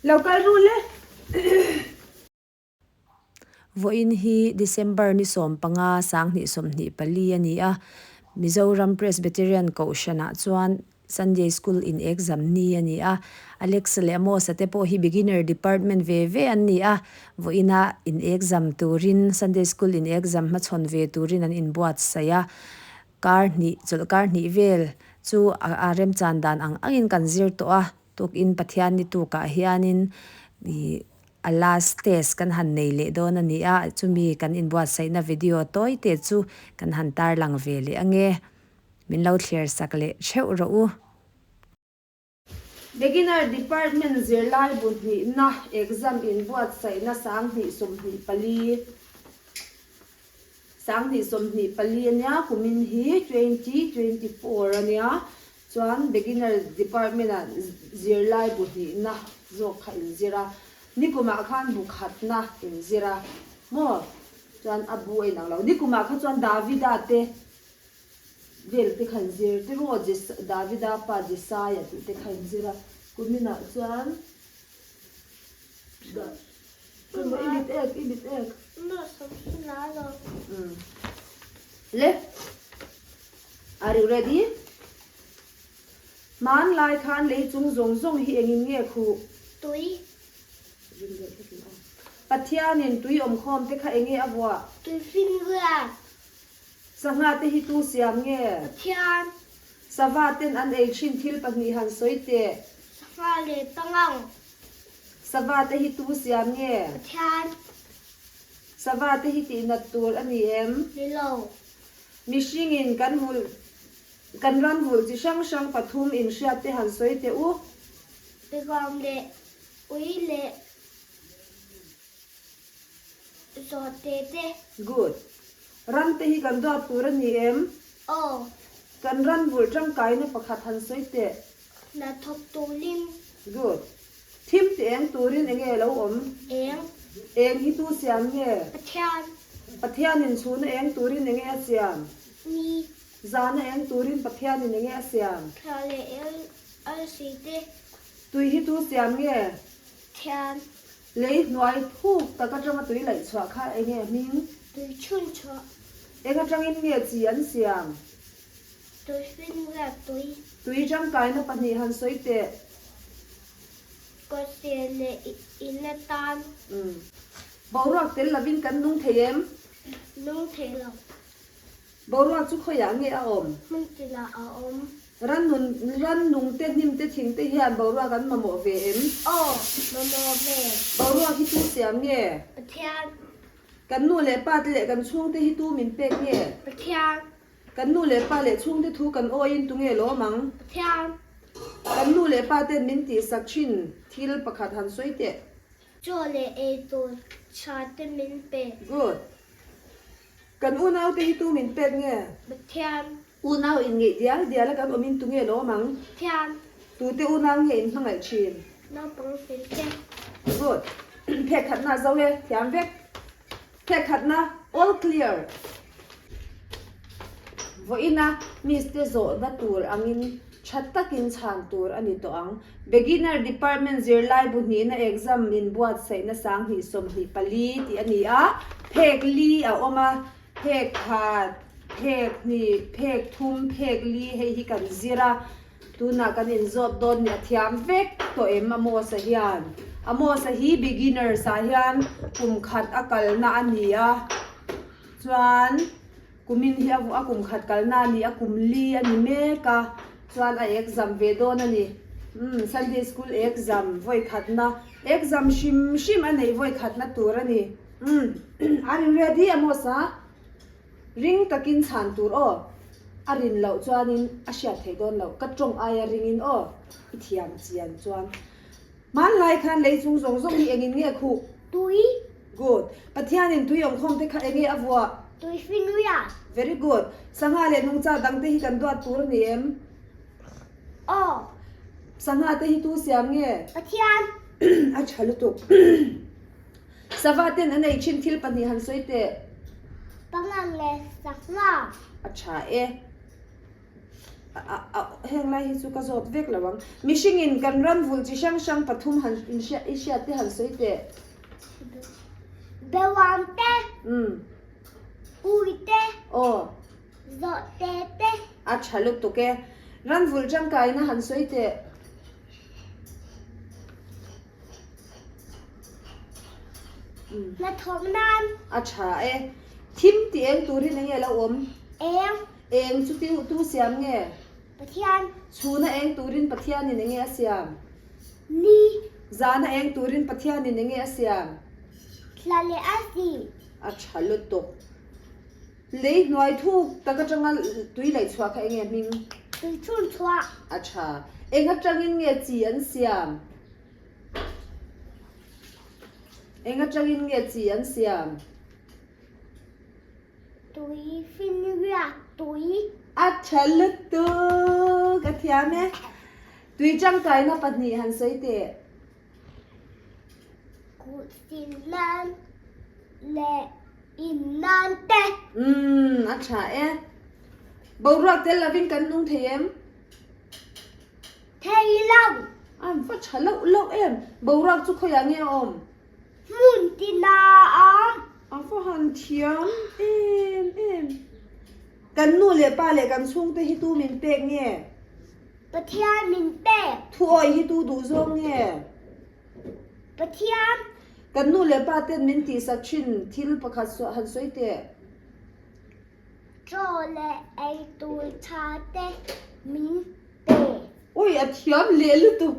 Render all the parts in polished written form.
Lo kal ru le. Vawiin hi December ni 15 2024 a ni a, Mizoram Presbyterian Kohhranah chuan Sunday School in exam ni a ni a, Alexa leh Amos-a te pawh hi Beginner Department ve ve an ni a, vawiina in exam turin Sunday School in exam hmachhawn ve turin an inbuatsaih a, kar hnih chawlh kar hnih vel chu a remchan dan ang angin kan zir tawh a, tukin Pathian ni tukah hianin ih a last test kan han nei leh dawn a ni a, chumi kan inbuatsaihna video tawi te chu kan han tarlang ve leh ange. Min lo thlir sak leh theuh rawh u. Beginner Department zirlai bu hnihna exam inbuatsaihna 2024 2024 a nia, kumin hi 2024 a nia, chuan Beginner Department ah zirlai bu hnihna zawk kha inzir a, nikumah khan bu khatna inzir a maw? Chuan a bu a inang lo, nikumah kha chuan Davida te Vel te kha in zir ti rawh Davida pa Jesaia tih te kha in zir a, kuminah chuan Emaw i mit ek i mit ek Le Are you ready? Hmanlai khan lei chung zawng zawng hi engin nge khuh? Tui. Pathianin tui awmkhawm te kha enge a vuah? Tui finriat. Sangha te hi tu siam nge? Pathian. Sava ten an ei thin thil pahnih han sawi teh. Sangha leh pangang. Sava te hi tu siam nge? Pathian. Sava te hi tihnat tur a ni em? Ni lo. Mihringin kan vulh kan ram vulh chi hrang hrang pathum inhriat te han sawi teh u. Begram leh ui leh. Zawhte te. Good. Ram te hi kan duat tur a ni em? Aw. Kan ram vulh tangkaina pakhat han sawi teh. Hna thawk turin. Good. Thim ti eng turin enge a lo awm? Eng. Eng hi tu siam nge? Pathian. Pathianin chhuna eng turin enge a siam? Ni. Zana eng turin Pathianin enge a siam? Thla leh arsi te. Tui hi tu siam nge? Pathian. Lei hnuai thuk tak atanga tui laih chhuah kha eng nge hming? Tui chhun chhuah. Eng atangin nge chi an siam? Tui finriat tui. Tui tangkaina pahnih han sawi teh. Kawtse leh in atan. Umm. Boruak tel lovin kan nung thei em? Nung thei lo. Boruak chu khawiah nge a awm? Hmun tinah a awm. Rannun, rannung te, hnim te, thing te hian boruak an mamawh ve em? Aw, mamawh ve. Boruak hi tu siam nge? Pathian. Kan nu leh pa te leh kan chhungte hi tu min pek nge? Pathian. Kan nu leh pa leh chhungte thu kan awiin tu nge lawm ang? Pathian. Kan nu leh pa ten min tihsak thin thil pakhat han sawi teh. Chaw leh eitur tha te min pe. Good. Kan unaute hi tu min pek nge? Pathian. Unau in ngeih dial dial a kan awm in tu nge lawm ang? Pathian. Tute unau nge in hmangaih thin? Naupang fel te. Good. Phek khatna a zo e, thiam vek. Phek khatna, all clear. Vawiina Miss te zawhna tur angin tha takin chhan tur a ni tawh ang. Beginner Department zirlai bu hnihna exam inbuatsaihna 2024 tih a ni a, phek li a awm a, phek khat, phek hnih, phek thum, phek li hei hi kan zir a, tunah kan inzawt dawn ni a thiam vek tawh em Amos-a hian. Amos-a hi beginners ah hian kum khat a kalna a ni a, chuan. Kumin hi a kum khat kalna a ni a, kum li a ni mek a, chuan a exam ve dawn a ni. Umm Sunday school exam vawi khatna, exam hrim hrim a neih vawi khatna tur a ni. Umm are you ready Amos a? Ring takin chhan tur aw. A rin loh chuanin a hriat theih dawn loh, ka tawng aia ringin aw i thiam chian chuan. Hmanlai khan lei chung zawng zawng hi engin nge khuh? Tui. Good. Pathianin tui awmkhawm te kha enge a vuah? Tui finriat. Very good. Sangha leh nungcha dang te hi kan duat tur a ni em? Aw. Sangha te hi tu siam nge? Pathian. A tha lutuk. Sava ten an ei thin thil pahnih han sawi teh. Pangang leh sangha. A tha e. Heng lai hi chu ka zawt vek lo ang. Mihringin kan ram vulh chi hrang hrang pathum han i hriat te han sawi teh. Bewam te. Ui te. Aw. Zawh te te. A tha lutuk e. Ram vulh tangkaina han sawi teh. Hnathawk nan. A tha e. Thim tih eng turin enge lo awm? Eng. Eng chu tu tu siam nge? Pathian. Chhuna eng turin Pathianin enge a siam? Ni. Zana eng turin Pathianin enge a siam? Thla leh a si. A tha lutuk. Lei hnuai thuk tak atanga tui laih chhuah kha enge hming? Tui chhun chhuah. A tha. Eng atangin nge chi an siam? Eng atangin nge chi an siam? Tui finriat tui. A tha lutuk a thiam e. Tui tangkaina pahnih han sawi teh. Kut sin nan leh in nan te. Umm a tha e. Boruak tel lovin kan nung thei em? Thei lo. A va tha loh loh em. Boruak chu khawiah nge a awm? Hmun tina a awm. A va han thiam em em. Kan nu leh pa leh kan chhungte hi tu min pek nge? Pathian min pek. Thuawi hi tu duh zawng nge? Pathian. Kan nu leh pa ten min tihsak thin thil pakhat suah han sawi teh. Chaw leh ei tur tha te min pe. Ui a thiam leh lutuk.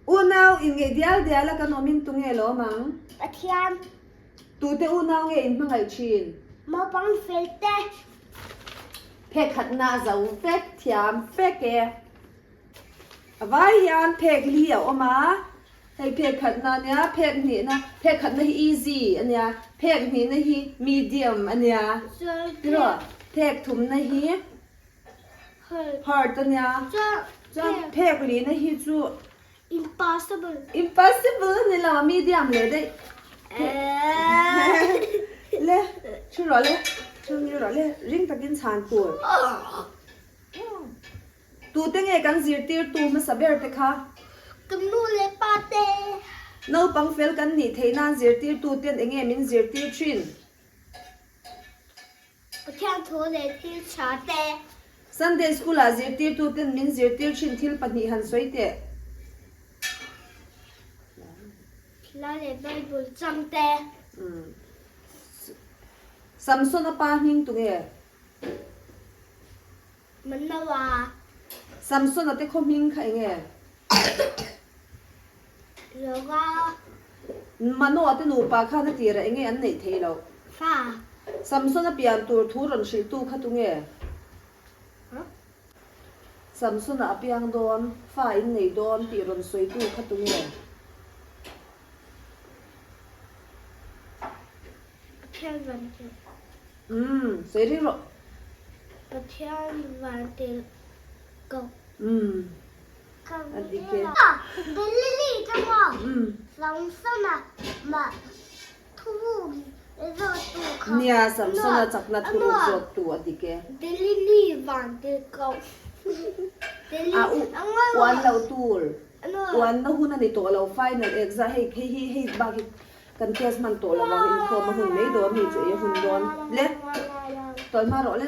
Unau inngeih dial dial a kan awm in tunge lawm ang? Pathian. Tute unau nge in hmangaih thin? Naupang fel te. Phek khatna a zo vek thiam vek e. A vai hian phek li a awm a, hei phek khatna a nia, phek hnihna, phek khatna hi easy a nia, phek hnihna hi medium a nia, tiraw? Phek thumna hi hard a nia, chuan phek lihna hi chu impossible impossible a ni lo, medium leh daih. Le, thu rawh le, thu rawh le, ring takin chhan tur. Tute nge kan zirtirtu hmasa ber te kha? Kan nu leh pa te. Naupang fel kan nih theih nan zirtirtu ten enge min zirtir thin? Pathian thu leh thil tha te. Sunday School ah zirtirtu ten min zirtir thin thil pahnih han sawi teh. Hla leh Bible chang te. Samsona pa hming tunge? Manoa. Samsona te khaw hming kha eng nge? Yoga. Manoa te nupa khan a tirah eng nge an neih theih loh? Fa. Samsona pian tur thu rawn hrilhtu kha tu nge? Samsona a piang dawn, fa in nei dawn tih rawn sawitu kha tu nge? Pathian van tirh. Umm, sawi ring rawh. Pathian van tirh ko. Umm, a dik e. Galili te maw Samsona mah thuruk zawt tu kha. Nia, Samsona chakna thuruk zawt tu a dik e. Galili van tirh ko. A u, uan loh tur. Uanna hun a ni tawh lo, final exam hei hei hi hei bak hi Kan test hman tawh lo vang inkhawm a hun mai dawn hei chu ei a hun dawn le tawlh hma rawh le.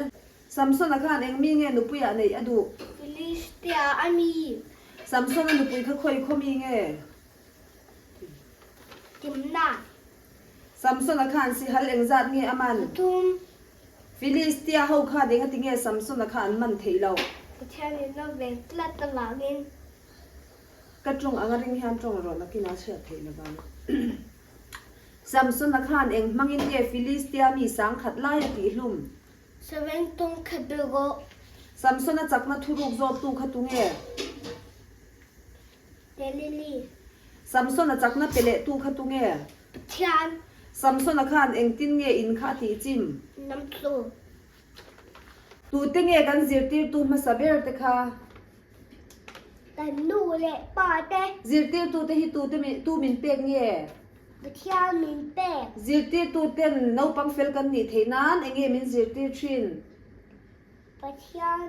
Samsona khan eng mi nge nupuiah neih a duh? Filistia a mi. Samsona nupui kha khawi khaw mi nge? Timna. Samsona khan sihal engzat nge a man? Pathum. Filistia ho khan engati nge Samsona kha an man theih loh? Pathianin a veng tlat avangin. Ka tawng anga ring hian tawng rawh nakin a chhiat theih lo vang. Samsona khan eng hmangin nge Filistia mi sangkhat lai a tihhlum? Savengtawng kha be rawh. Samsona chakna thuruk zawttu kha tu nge? Delili. Samsona chakna pe lehtu kha tu nge? Pathian. Samsona khan engtin nge in kha a tihchim? Namtlu. Tute nge kan zirtirtu hmasa ber te kha? Kan nu leh pa te. Zirtirtute hi tute min tu min pek nge? Pathian min pek. Zirtirtuten naupang fel kan nih theih nan eng nge min zirtir thin? Pathian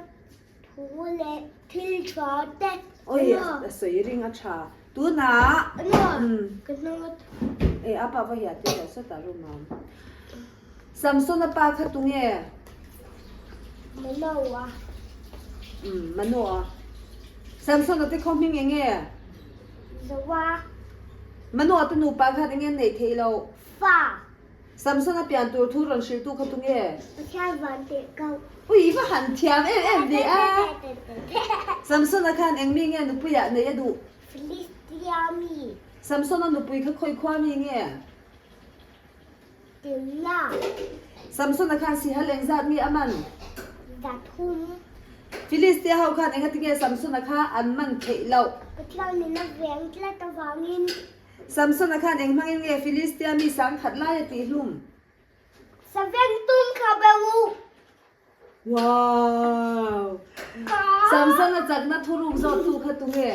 thu leh thil tha te. Oi, a sawi ring a tha. Tunah. Ka hnung a. E, a pa va hiat te lo sawtah room a awm. Samsona pa kha tunge? Manoa. Umm, Manoa. Samsona te khaw hming enge? Zoa. Manoa te nupa khan enge an neih theih loh? Fa. Samsona pian tur thu rawn hrilhtu kha tunge? Pathian van teh ko. Ui, i va han thiam em em ve a! Samsona khan eng mi nge nupuiah neih a duh? Filistia mi. Samsona nupui kha khawi khua mi nge? Timna. Samsona khan sihal engzat mi a man? 300. Filistia ho khan engatinge Samsona kha an man theih loh? Pathian min a veng tlat avangin. Samsona khan eng hmangin nge Filistia mi sangkhat lai a tihhlum? Saveng tum kha be u. Wow! Samsona chakna thuruk zawttu kha tu nge?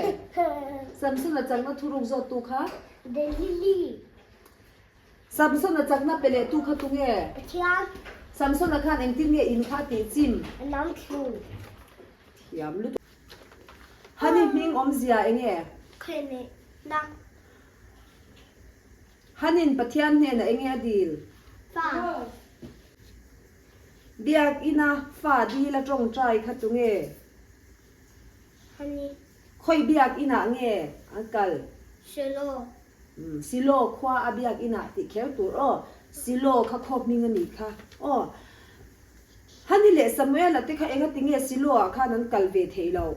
Samsona chakna thuruk zawttu kha? Delili. Samsona chakna pe leh tu kha tu nge? Pathian. Samsona khan engtin nge in kha a tih chim? A nam thlu. Thiam lutuk. Hani hming awmzia enge? Khawnehna. Hanin Pathian hnenah enge a dil? Fa. Biakina fa dil a tawngtai kha tu nge? Hani. Khawi biakinah nge an kal? Silo. Silo khua a biakinah tih kher tur aw. Silo kha khaw hming a nih kha aw. Hani leh Samuela te kha engati nge Siloah khan an kal ve theih loh?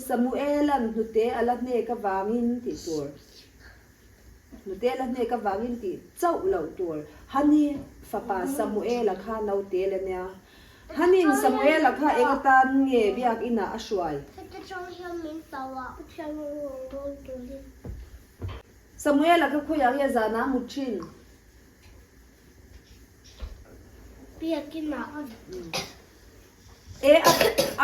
Samuela'n hnute a la hnek avangin tih tur. Hnute a la hnek avangin tih chauh loh tur. Hani fapa Samuela kha naute la nia. Hani'n Samuela kha eng atan nge biakinah a hruai? Samuela kha khawiah nge zanah a mut thin? Biakinah. E a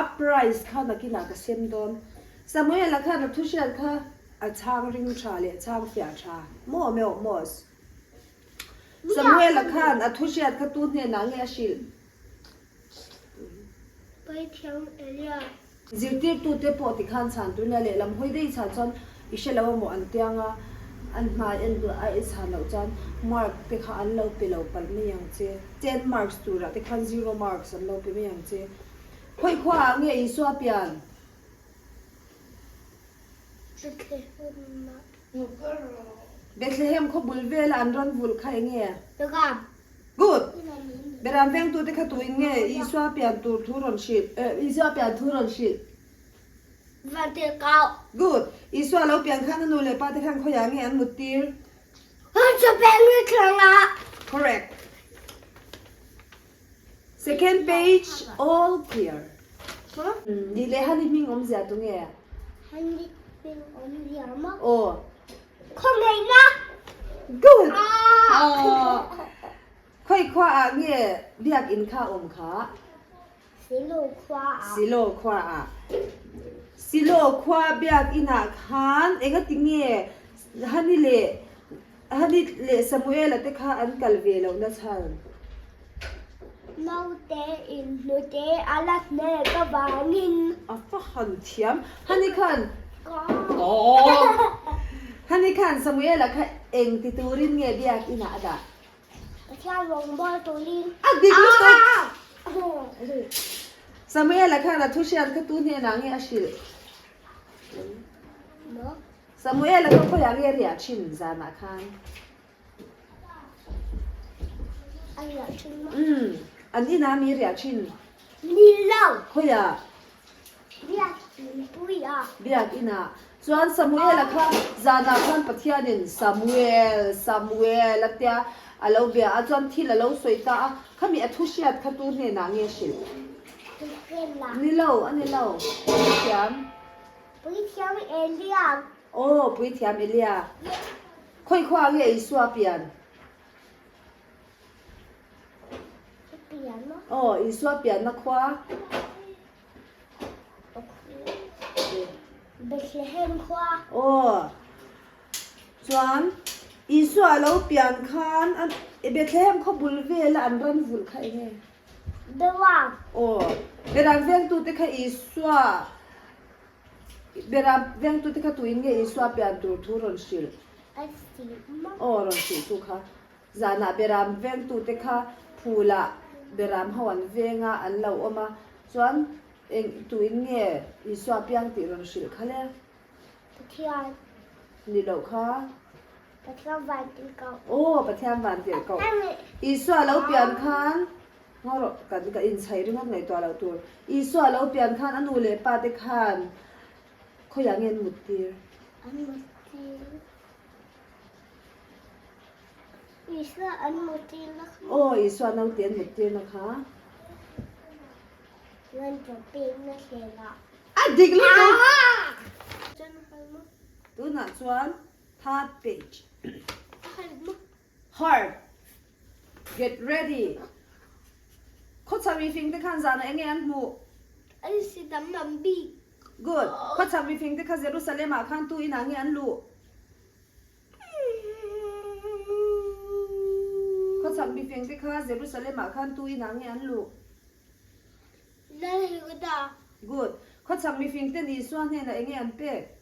a prize kha nakinah ka sem dawn. Samuela khan a thu hriat kha a chhang ring tha leh chhang fiah tha maw meuh maws. Samuela khan a thu hriat kha tu hnenah nge a hrilh? Paithiam Elia. Zirtirtute pawh tikhan chhan tur nia lehlam hawi daih chhan chuan i hre lo amaw an tiang a, an hmai en duh a i chhan loh chuan mark te kha an lo pe lo palh mai ang che, ten marks turah te khan zero marks an lo pe mai ang che. Khawi khua ah nge Isua pian? Bethlehem ah. Bethlehem khaw bul vela an rawn vulh kha enge? Good! Beram vengtute kha tuin nge Isua pian tur thu rawn hrilh? Eh, Isua pian thu rawn hrilh. Vantirhkau. Good! Isua lo pian khan a nu leh pa te khan khawiah nge an mut tir? Hun chu peng ni thlangah. Correct. Second page, all clear. Nih leh Hani hming awmzia tu nge? Hani hming awmzia maw? Aw. Khawngaihna! Good! Khawi khua ah nge biakinn kha awm kha? Silo khua ah. Silo khua ah. Silo khua biakinn ah khan engati nge Hani leh Hani leh Samuela te kha an kal ve loh na chhan? Naute in hnute a la hnek avangin. A va han thiam. Hani khan Hani khan Samuela kha eng ti turin nge biakinah a dah? Pathian rawngbâwl turin. A dik lutuk! Samuela khan a thu hriat kha tu hnenah nge a hrilh? Samuela kha khawiah nge riah thin zanah khan? A riah thin maw? Umm, an inah mi riah thin. Ni lo. Khawiah? Biak in puiah. Biak inah. Chuan Samuela kha zanah khan Pathianin Samuel, Samuel a tia a lo bia a, chuan thil a lo sawi ta a, khami a thu hriat kha tu hnenah nge hrilh? Puithiam. Ni lo, a ni lo. Puithiam. Puithiam Elia. Aw, Puithiam Elia. Khawi khua nge Isua pian? Pian maw? Aw, Isua pianna khua. Bethlehem khua. Aw, chuan Isua lo pian khan a. I Bethlehem khaw bul vela an ran vulh kha eng nge? Beram. Aw, Beram vengtute kha Isua, Beram vengtute kha tuin nge Isua pian tur thu rawn hrilh? A hrilh maw? Aw, rawn hrilh tu kha. Zanah Beram vengtute kha phulah Beram ho an veng a, an lo awm a, chuan eng tuin nge Isua piang tih rawn hrilh kha le? Pathian. Ni loh kha. Pathian van tirh koh. Aw, Pathian van tirh koh. Isua lo pian khan, ngaw rawh, kan ka inchhaih ringawt ngaihtuah loh tur. Isua lo pian khan a nu leh pa te khan khawiah nge an mut tir? An mut tir. Isua an mut tir na kha. Aw, Isua naute an mut tir na kha. Rawn chaw pek na thlen ah. A dik lutuk! Tunah chuan third page. Heart, get ready. Khawchhak mifing te khan zanah enge an hmuh? An si dam lam bik. Good. Khawchhak mifing te kha Jerusalem ah khan tu inah nge an luh? Khawchhak mifing te kha Jerusalem ah khan tu inah nge an luh? Lal Heroda. Good. Khawchhak mifing ten Isua hnenah enge an pek?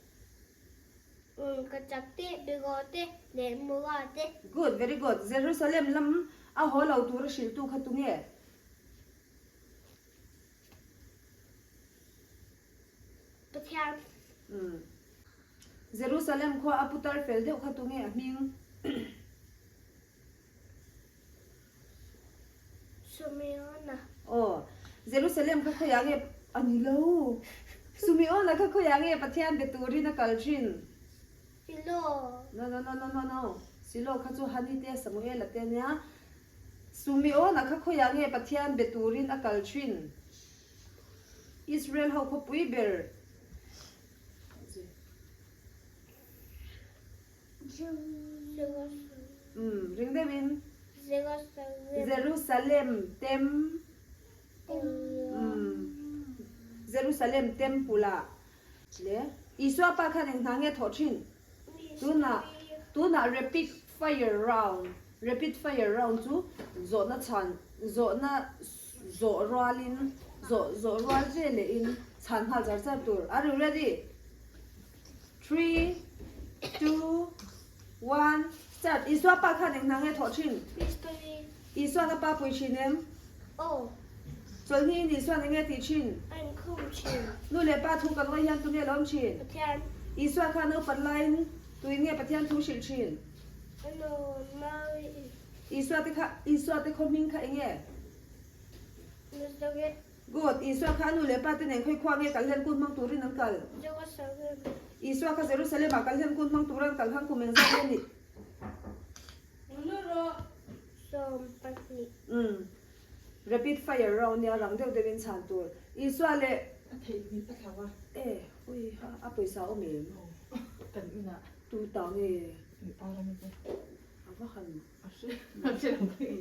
Umm, ka chak te, Beraw te, leh Mura te. Good, very good. Jerusalem lam a haw lo tura hrilhtu kha tunge? Pathian. Umm. Jerusalem khua a putar fel deuh kha tunge a hming? Sumeona. Aw, Jerusalem kha khawiah nge a ni lo? Sumeona kha khawiah nge Pathian be turin a kal thin? Silo. No, no, no, no, no, no. Silo kha chu Hani te, Samuela te ania. Sumeona kha khawiah nge Pathian be turin a kal thin? Israel ho khawpui ber. Umm ring deuhin Jerusalem tem umm Jerusalem temple ah le Isua pa khan eng hna nge thawh thin? Tunah tunah rapid fire round rapid fire round chu zawhna chhan zawhna zawh rualin zawh zawh rual ve lehin chhan nghal char char tur are you ready? Three, two, one, start. Isua pa khan eng hna nge thawh thin? Mystery. Isuan a pa pui thin em? Aw. Chawlhni in Isuan eng nge tih thin? A inkhawm thin. Nu leh pa thu kan ngaih hian tunge lo awm thin? Pathian. Isua khan naupan laiin tuin nge Pathian thu hrilh thin? Ano, Mary. Isua te kha, Isua te khaw hming kha eng nge? Nazareth. Good. Isua kha a nu leh pa te nen khawi khua nge kal hian kun hmang turin an kal? Jerusalem. Isua kha Jerusalem ah kal hian kun hmang tura an kal khan kum engzat nge ni? 12. Umm. Rapid fire round nia rang deuh deuhin chhan tur. Isua leh. A theihnghilh a thlau a. E, ui ha, a pawisa awm em? Kan inah. Tu ta nge? Mi pa ram te. A va han. A hre, a hre lo phei.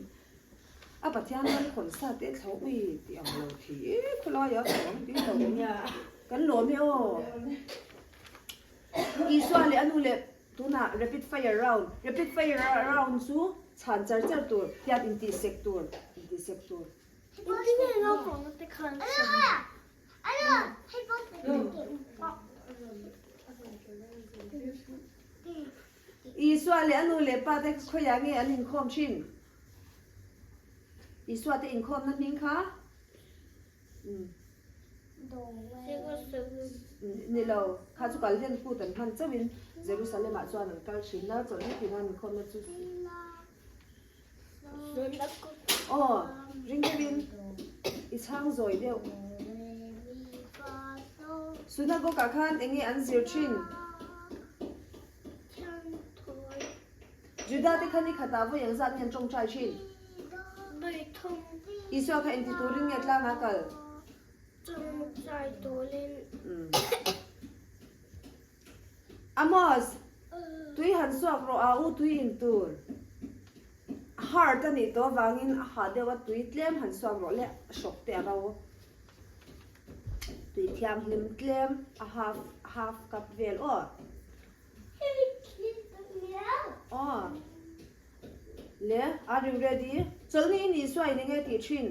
A Pathian ram khawn sa te thlo ui tih ang lo thi e khawlai ah ka awm tih lo kan lawm e aw Isua leh a nu leh tunah rapid fire round rapid fire round chu chhan char char tur hian intih sek tur intih sek tur. Isua leh a nu leh pa te khawiah nge an inkhawm thin? Isua te inkhawmna hming kha ni lo, kha chu kal hian kut an hman chauhin Jerusalem ah chuan an kal thin a, chawlhni tina an inkhawmna chu Aw, ring deuhin i chhang zawi deuh. Synagogue ah khan eng nge an zir thin? Juda te kha ni khatah vawi eng zat nge an tawngtai thin? Isua kha engti turin nge tlangah a kal? Tawngtai turin. Amos, tui han suak rawh a u tui in tur. Hard a nih tawh avangin a hah deuh a tui tlem han suak rawh le a hrawk te a ro. Tui thianghlim tlem a half half cup vel aw. Aw. Le, are you ready? Chawlhni i nih suain enge tih thin?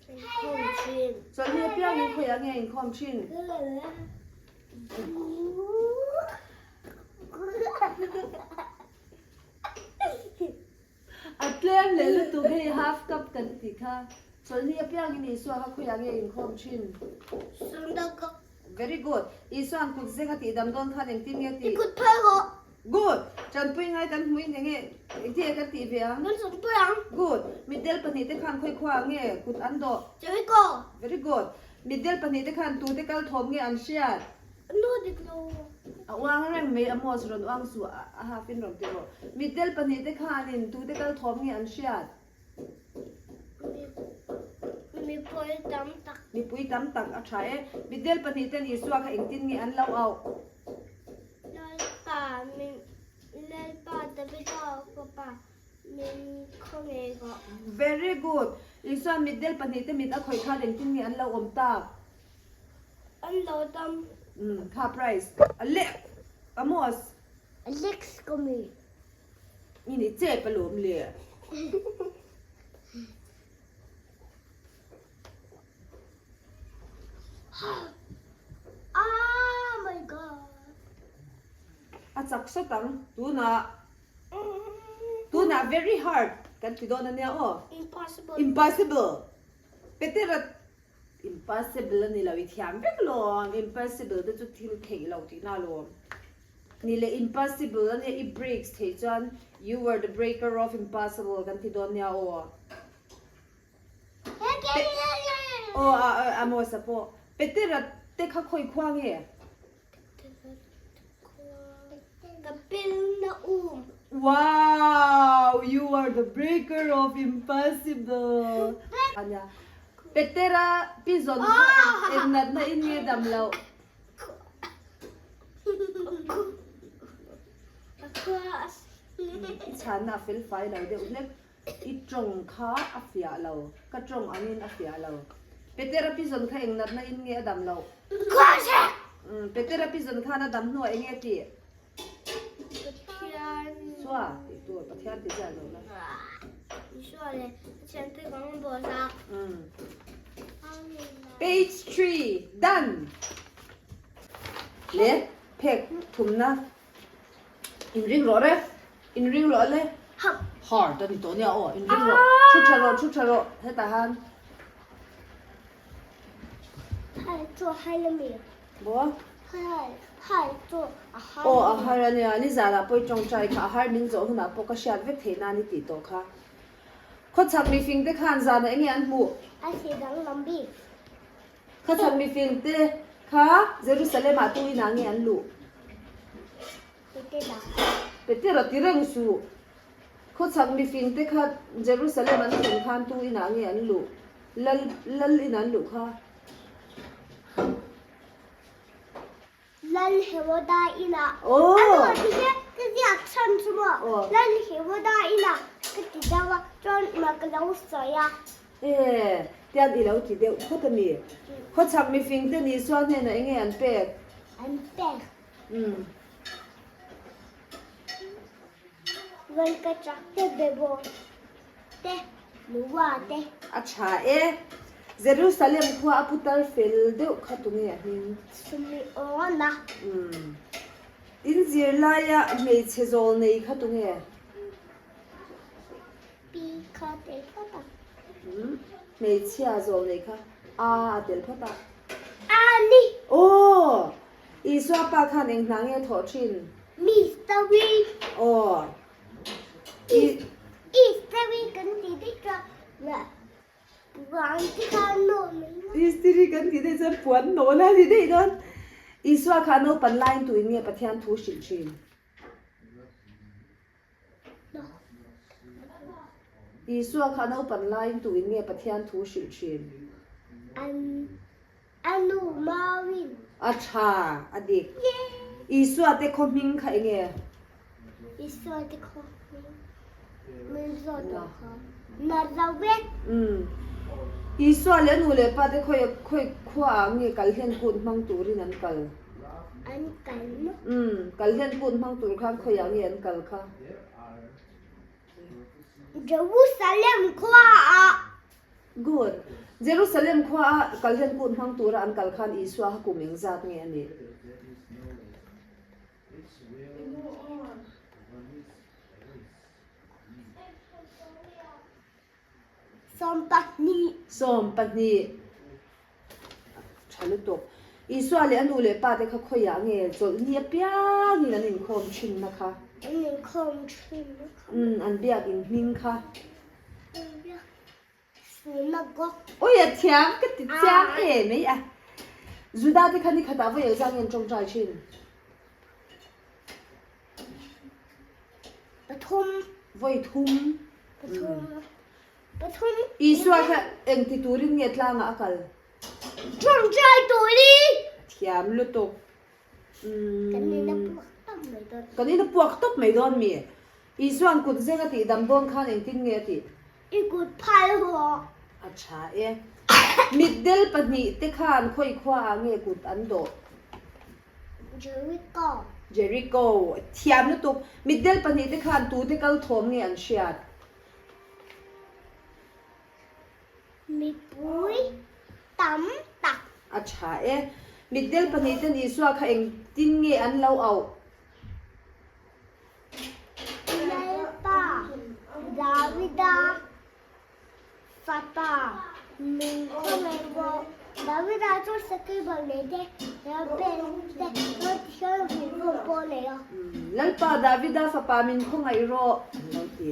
Inkhawm thin. Chawlhni apiangin khawiah nge inkhawm thin? A tlem leh lutuk hei half cup kan tih kha. Chawlhni apiangin Isua kha khawiah nge inkhawm thin? Synagogue. Very good. Isua'n kut zeng a tih dam dawn khan engtin nge tih? I kut phei rawh. Good. Tanpui ngai kan hmuin enge engtin nge kan tih ve ang? Kan tanpui ang. Good. Mitdel pahnihte khan khawi khuaah nge kut an dawh? Jericho. Very good. Mitdel pahnihte khan tute kal thawm nge an hriat? Nu dik lo. A uang reng mai a Mos rawn uang suh a half in rawn ti rawh. Mitdel pahnihte khanin tute kal thawm nge an hriat? Mipui tam tak. Mipui tam tak a tha e. Mitdel pahnihten Isua kha engtin nge an lo auh? Lalpa min Lalpa Davida fapa min khawngaih rawh. Very good. Isua'n mitdel pahnihte mit a khawih khan engtin nge an lo awm tak? An lo dam. Umm kha prize a lek Amos. Alex ka mi. I ni chep alawm le. Ah my god. A chak sawt ang tunah tunah very hard kan ti dawn ania aw. Impossible. Impossible. Petera Impossible a ni lo, i thiam vek lawm, impossible te chu thil theih lo tihna alawm. Ni leh impossible a nia, i breaks theih chuan you were the breaker of impossible kan ti dawn nia aw. Aw a Amos a pawh Petera te kha khawi khua nge? Ka pilna um. Wow! You are the breaker of impossible! Ania, Petera pi zawn kha eng natna in nge dam loh? I chhanna a fel fai lo deuh hlek. I tawng kha a fiah lo. Ka tawng angin a fiah lo. Petera pi zawn kha eng natna in nge a dam loh? Petera pi zawn khan a dam hnuah eng nge tih? Pathian. Sua tih tur Pathian tih chiah lo la. Isua leh Pathian te kang bawl a. Page 3 done. Le phek thumna inring rawh re. Inring rawh le. Hard a ni tawh nia aw. Inring rawh. Thu tha rawh thu tha rawh hetah han. Hai chu hai la mi. Maw? Hai hai chu a har. Aw a har a nia. Nizanah pawh i tawngtai kha a har min zawh hunah pawh ka hriat vek theih nan i tih tawh kha. Khawchhak mifing te khan zanah enge an hmuh? A thli danglam bik. Khawchhak mifing te kha Jerusalem ah tu inah nge an luh? Petera. Petera ti reng suh. Khawchhak mifing te kha Jerusalem an thlen khan tu inah nge an luh? Lal lal in an luh kha. Lal Heroda inah. Aw. Ano ti hian ka ziak chhan chu maw? Aw. Lal Heroda inah ka ti deuh a, chuan mah ka lo sawi a. E, tian i lo ti deuh phawt a mi. Khawchhak mifing te ni sual hnenah enge an pek? An pek. Umm. Rawn ka chak te bebo te nuwa te. A tha e. Jerusalem khua a putar fel deuh kha tunge a hming? Simeona. Umm. In zirlaia hmeichhe zawl nei kha tunge? Pi kha tel phawt a. Umm. Hmeichhia zawl nei kha A a tel phawt a. A ni. Aw! Isua pa khan eng hna nge a thawh thin? Mystery. Aw. I. Mystery kan tih daih chuan la puan te kha an nawh mai a. Mystery kan tih daih chuan puan nawh la ni daih dawn. Isua kha naupan laiin tuin nge Pathian thu hrilh thin? Isua kha naupan laiin tuin nge Pathian thu hrilh thin? An. A nu Mawin. A tha, a dik. Isua te khaw hming kha enge? Isua te khaw hming min zawt tawh kha. Nazareth. Umm. Isua leh a nu leh pa te khawi khawi khua ah nge kalhlen kut hmang turin an kal? An kal maw? Umm, kalhlen kut hmang tur khan khawiah nge an kal kha? Jerusalem khuaah. Good. Jerusalem khuaa kalhlen kut hmang tura an kal khan Isua kha kum engzat nge a nih? 20. 20. Tha lutuk. Isua leh a nu leh pa te kha khawiah nge chawlhni apiangin an inkhawm thinna kha? An inkhawm thinna kha. Umm, an biakin hming kha. An biak synagogue. Awi a thiam ka ti chiang e mai a. Juda te kha ni khatah vawi engzah nge an tawngtai thin? Pathum. Vawi thum. Pathum. Pathum. Isua kha eng ti turin nge tlangah a kal? Tawngtai turin. A thiam lutuk. Kan in a puak tawp mai dawn. Kan in a puak tawp mai dawn mi? Isua'n kut zeng a tih dam dawn khan engtin nge a tih? I kut phal haw. A tha e. Mitdel pahnihte khan khawi khuaah nge kut an dawh? Jericho. Jericho. Thiam lutuk. Mitdel pahnihte khan tute kal thawm nge an hriat? Mipui tam tak. A tha e. Mitdel pahnihten Isua kha engtin nge an lo auh? Lalpa Davida. Fapa, min khawngaih rawh. Davida chu sakei bawm nei te, ral pen te, ral ti hrang hrang rawng pawh a nei a. Lalpa Davida fapa min khawngaih rawh, an lo ti.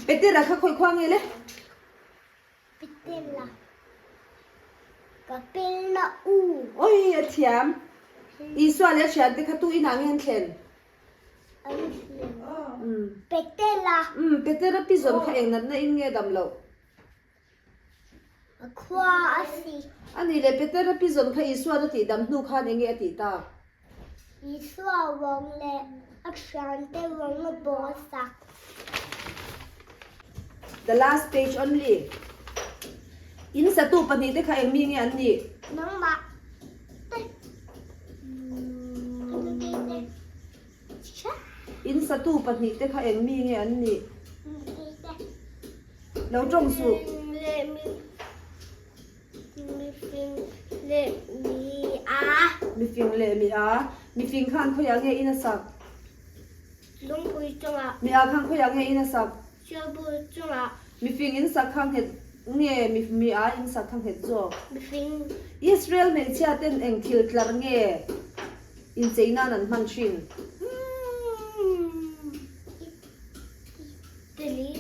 Petera kha khawi khua nge le? Petera, ka pelna u. Oi, a thiam. Isua leh a thiante kha tu inah nge an thlen? Petera. Umm Petera pi zawn kha eng natna in nge dam loh? A khua a si. A nih leh Petera pi zawn kha Isua'n a tih dam hnu khan eng nge a tih tak? Isua rawng leh a thiante rawng a bawl sak. The last page only. In satu pahnihte kha eng mi nge an nih? Nangmah. In satu pahnihte kha eng mi nge an nih? Lo tawng suh. Mifing leh mi a. Mifing khan khawiah nge in a sak? Lungpui chungah. Mi a khan khawiah nge in a sak? Sialbur chungah. Mifing in sak kha nghet nge mi a in sak kha nghet zawk? Mifing. Israel hmeichhia ten eng thil tlar nge inchei nan an hman thin? Duli.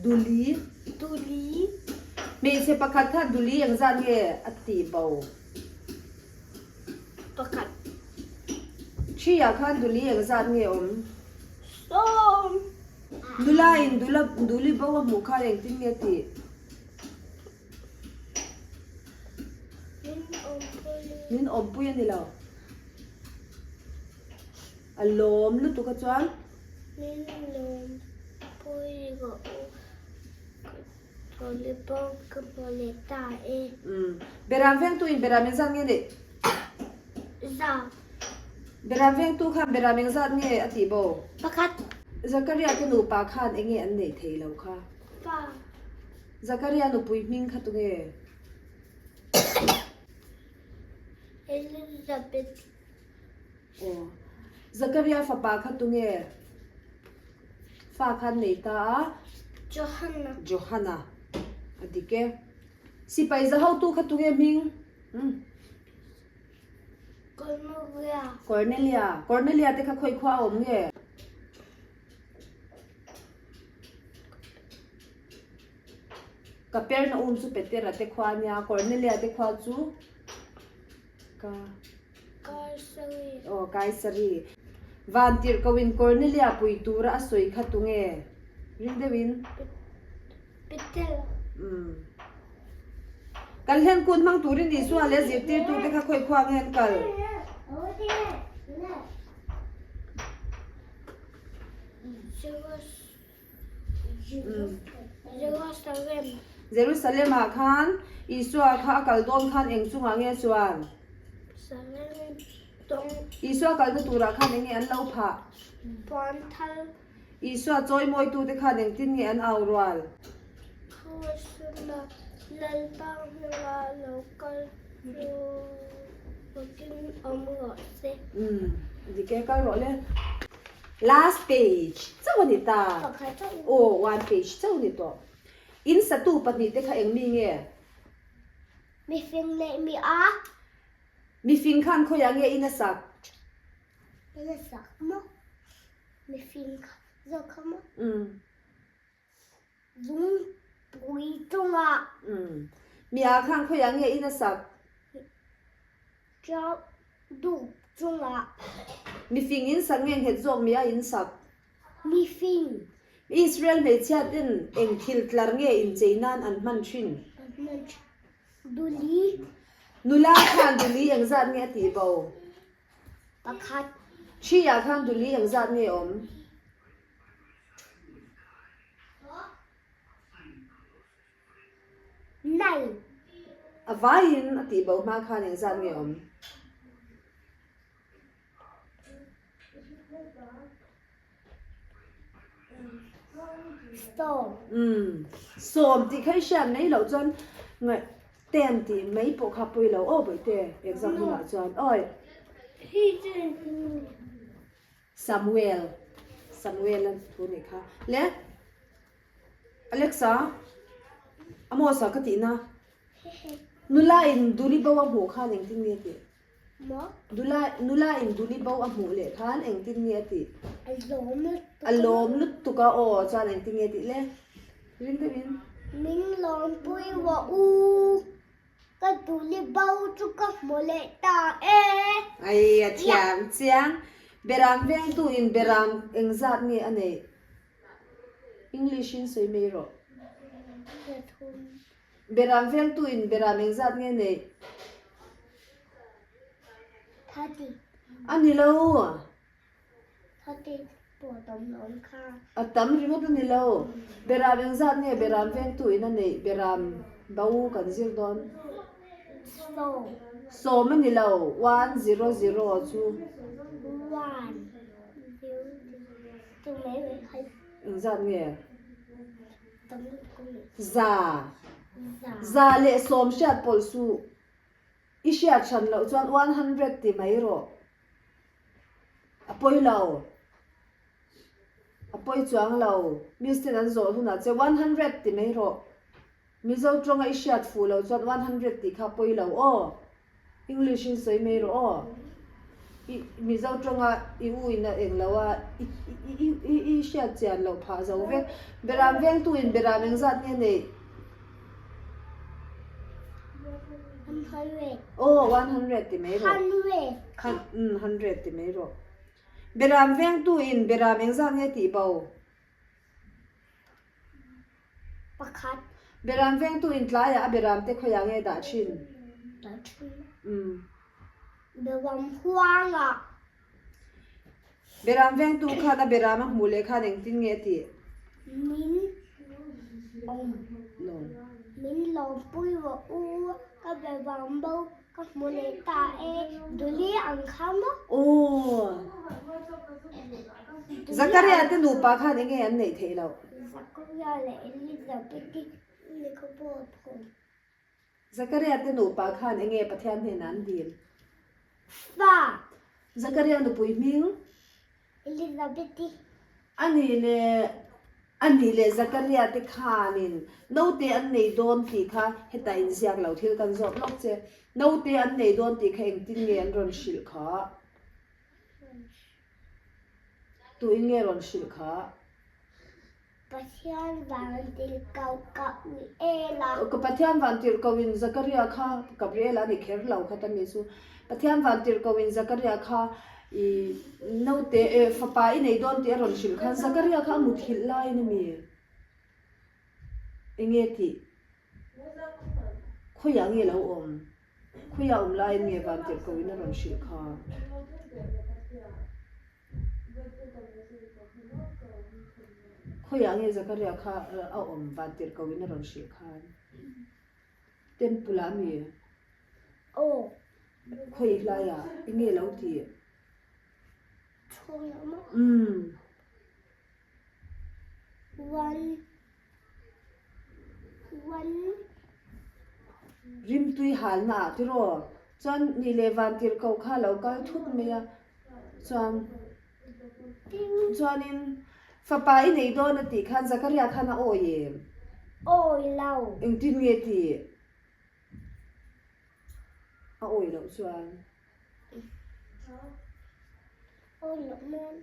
Duli. Duli. Hmeichhe pakhat kha duli engzat nge a tih bo? Pakhat. Ṭhiah khan duli engzat nge awm? Sawm. Nula in dula duli bo a hmuh khan engtin nge tih? Min awmpui. Min awmpui a ni lo. A lawm lutuk a chuan. Min lawmpui rawh u. Duli bo ka hmu leh ta e. Umm. Beram vengtu in beram engzat nge neih? Za. Beram vengtu khan beram engzat nge a tih bo? Pakhat. Zakaria te nupa khan enge an neih thei lo kha? Pa. Zakaria nupui hming kha tunge? Elizabeth. Aw. Zakaria fapa kha tunge? Fa khan nei ta a. Johana. Johana. A dik e. Sipai za hotu kha tunge hming? Umm. Cornelia. Cornelia. Cornelia te kha khawi khua a awm nge? Kapernaum chu Petera te khua a nia, Cornelia te khua chu ka. Kaisari. Aw, Kaisari. Vantirhkohin Cornelia pui tura a sawi kha tunge? Ring deuhin. Petera. Umm. Kal hian kut hmang turin Isua leh zirtirtute kha khawi khua nge an kal? Jerusalem. Jerusalem ah khan Isua kha a kal dawn khan eng chungah nge chuan? Isua kalna turah khan eng nge an lo phah? Puanthal. Isua chawimawitute khan engtin nge an au rual? Krusuna Lalpa hmingah lo kal chu vakin awm rawh se. Umm, dik e, kal rawh le. Last page chauh a ni ta. Pakhat chauh. Aw, one page chauh a ni tawh. In satu pahnihte kha eng mi nge? Mifing leh mi a. Mifing khan khawiah nge in a sak? In a sak maw? Mifing kha zawk kha maw? Umm. Lungpui chungah. Umm. Mi a khan khawiah nge in a sak? Chau dup chungah. Mifing in sak nge nghet zawk mi a in sak? Mifing. Israel hmeichhia ten eng thil tlar nge inchei nan an hman thin? An hman thin. Duli. Nula khan duli engzat nge a tih bo? Pakhat. Ṭhi ah khan duli engzat nge awm? Nine. A vaiin a tih bo hma khan engzat nge awm? Sawm. Umm. Sawm tih kha i hriat mai loh chuan ngaih ten tih mai pawh kha pawi lo aw bawihte exam hunah chuan awi. Samuel. Samuel a thu nih kha. Le Alexa Amosa ka tihna nula in duli bo a hmuh khan engtin nge tih? Maw? Dula, nula in duli bo a hmuh leh khan engtin nge a tih? A lawm lutuk a. A lawm lutuk a aw, chuan engtin nge a tih le? Ring deuhin. Min lawmpui rawh u, ka duli bo chu ka hmu leh ta e. Ai, a thiam chiang. Beram vengtu in beram engzat nge a neih? English in sawi mai rawh. Beram vengtu in beram engzat nge neih? 30. A ni lo. 30 pawh tam lo ang kha. A tam ringawt a ni lo. Beram engzat nge beram vengtu in a neih? Beram bo kan zir dawn. Sawm. Sawm a ni lo. 100 chu. One zero zero chu mai mai kha. Engzat nge? Za. Za leh sawm hriat pawlh suh. I hriat hran loh chuan 100 ti mai rawh. A pawi lo. A pawi chuang lo. Miss ten an zawh hunah che 100 ti mai rawh. Mizo tawnga i hriat fuh loh chuan 100 tih kha a pawi lo aw. English in sawi mai rawh aw. I Mizo tawnga i u in a eng lo a, i i i i hriat chian loh phah zo vek. Beram vengtu in beram engzat nge neih? 100. Aw, 100 ti mai rawh. 100. Umm, 100 ti mai rawh. Beram vengtu in beram engzat nge tih bo? Pakhat. Beram vengtu in tlaiah a beram te khawiah nge dah thin? Dah thin. Umm. Beram huangah. Beram vengtu khan a beram a hmuh leh khan engtin nge a tih? Min awm. Lawm. Min lawmpui rawh u, ka beram bo ka hmu leh ta e, duli ang kha maw? Aw. Zakaria te nupa khan enge an neih theih loh? Zakaria leh Elizabeth-i lehkhabu a phawm. Zakaria te nupa khan enge Pathian hnenah an dil? Fa. Zakaria nupui hming? Elizabeth-i. A nih leh a nih leh Zakaria te khanin naute an nei dawn tih kha hetah inziak lo thil kan zawt lawk che. Naute an nei dawn tih kha engtin nge an rawn hrilh kha? Tuin nge rawn hrilh kha? Pathian vantirhkoh ka ui el a. Ka Pathian vantirhkoh in Zakaria kha, Gabriel a ni kher lo kha ta mi chu. Pathian vantirhkoh in Zakaria kha i naute eh fapa i nei dawn tih a rawn hrilh khan Zakaria kha a muthilh laiin a mi? Enge tih? Khawiah nge lo awm? Khawiah awm laiin nge vantirhkoh in a rawn hrilh kha? Khawiah nge Zakaria kha a awm vantirhkoh in a rawn hrilh khan? Temple ah mi? Aw. Khawi hlaiah enge lo tih? Chhung ah maw? Umm. One one. Rimtui halna ah tiraw chuan ni leh van tirhkoh kha a lo kal thut mai a chuan chuanin fapa i nei dawn a tih khan Zakaria khan a awi em? Awi lo. Engtin nge tih a awi loh chuan? Awi loh mawn.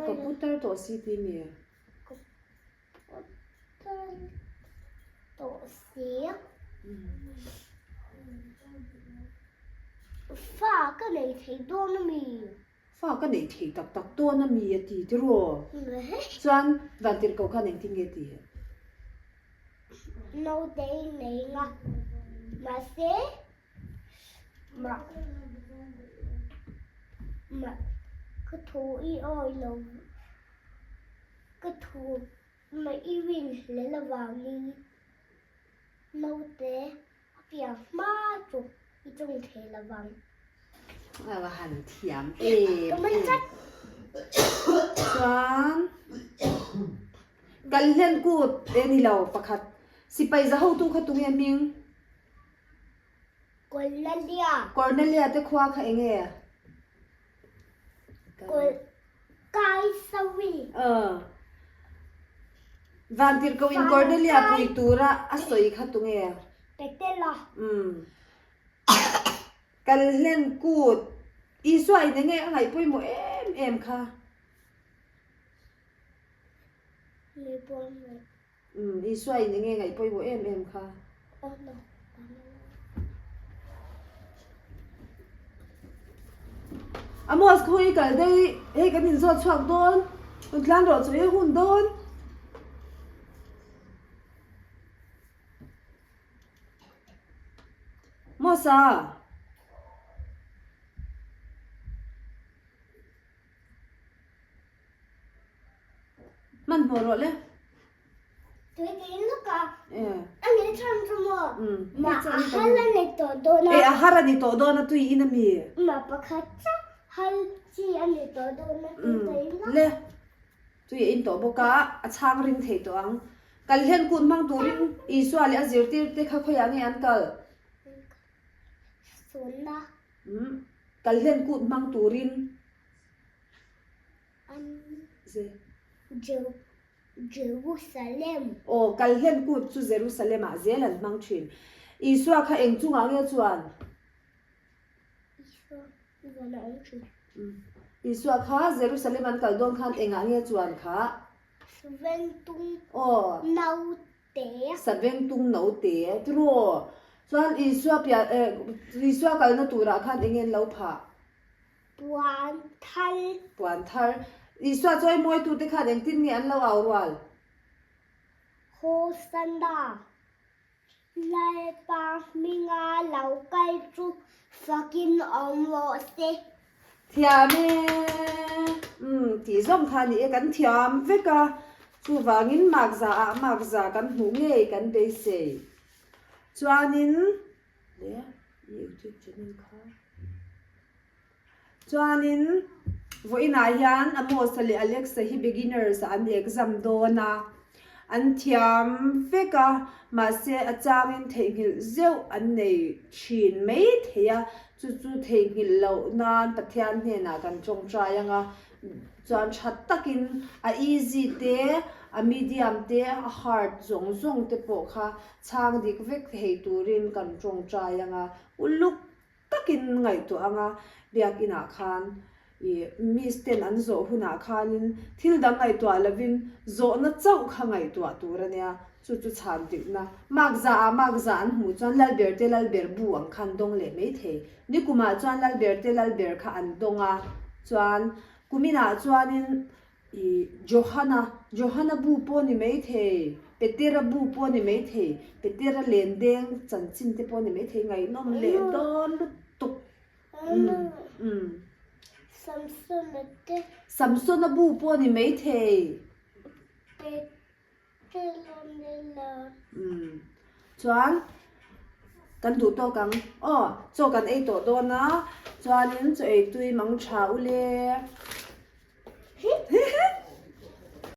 Ka putar tawh si ti mi? Ka putar tawh si. Fa ka nei thei dawn a mi? Fa ka nei thei tak tak dawn a mi a ti tiraw? Chuan Vantirhkoh khan engtin nge ti? Naute i nei nga mahse mah mah ka thu i awi lo ka thu mah i rin hle lovangin naute a piang hma chu i tung thei lovang. A va han thiam em em. Chuan Kalhlen kut e ni lo pakhat sipai za hotu kha tunge hming? Cornelia. Cornelia te khua kha enge? Kaisawi. Vantirhkoh in Cornelia pui tura a sawi kha tunge? Petela. Umm. Kalhlen kut Isua in enge a ngaih pawimawh em em kha? Umm Isua in enge ngaih pawimawh em em kha? Amos khawi kal daih hei kan inzawt chhuak dawn rawn tlan rawh chu e hun dawn. Mosa. Hmanhmawh rawh le. Tui tiin lawk a. Eh. A ni than chu maw? Ma a hal a ni tawh dawn a. Eh a har a ni tawh dawn a tui in a mi. Ma pakhat chauh hal chi a ni tawh dawn a tui tiin lawk. Le. Tui a in tawh bawk a, a chhang ring thei tawh ang. Kal hlen kut hmang turin Isua leh a zirtirte kha khawiah nge an kal? Sunna. Kal hlen kut hmang turin. Jerusalem. Aw, kal hlen kut chu Jerusalem ah zel an hmang thin. Isua kha eng chungah nge chuan? Isua van a awm thin. Isua kha Jerusalem an kal dawn khan engah nge chuan kha? Savengtung Aw. Naute. Savengtung naute tiraw? Chuan Isua pian eh Isua kalna turah khan eng nge an lo phah? Puan thar. Puan thar. Isua chawi mawitute khan engtin nge an lo au rual? Hosanna, Lalpa hminga lo kal chu fakin awm rawh se. Thiam e. Umm tih zawng kha a ni e, kan thiam vek a. Chuvangin mark za ah mark za kan hmuh ngei kan beisei. Chuanin. Le YouTube channel kha. Chuanin vawiinah hian Amos-a leh Alex-a hi beginners ah an exam dawn a, an thiam vek a, mahse a changin theihnghilh zeuh an nei thin mai thei a, chu chu theihnghilh loh nan Pathian hnenah kan tawngtai ang a, Chuan tha takin a easy te, a medium te, a hard zawng zawng te pawh kha chhang dik vek thei turin kan tawngtai ang a, uluk takin ngaihtuah ang a, biakinah khan ih miss ten an zawh hunah khanin thil dang ngaihtuah lovin zawhna chauh kha ngaihtuah tur a nia, chu chu chhan dikna. Mark za ah mark za an hmuh chuan Lalber te Lalber bu ang khan dawng leh mai thei. Nikumah chuan Lalber te Lalber kha an dawng a, chuan kuminah chuanin ih Johana, Johana bu pawh ni maithei, Petera bu pawh ni maithei, Petera lendeng chanchin te pawh ni maithei ngaihnawm leh dawn lutuk. Umm umm. Samsona te. Samsona bu pawh ni maithei. Umm chuan kan duh tawk ang aw chaw kan ei tawh dawn a chuanin chaw ei tui mang tha ule.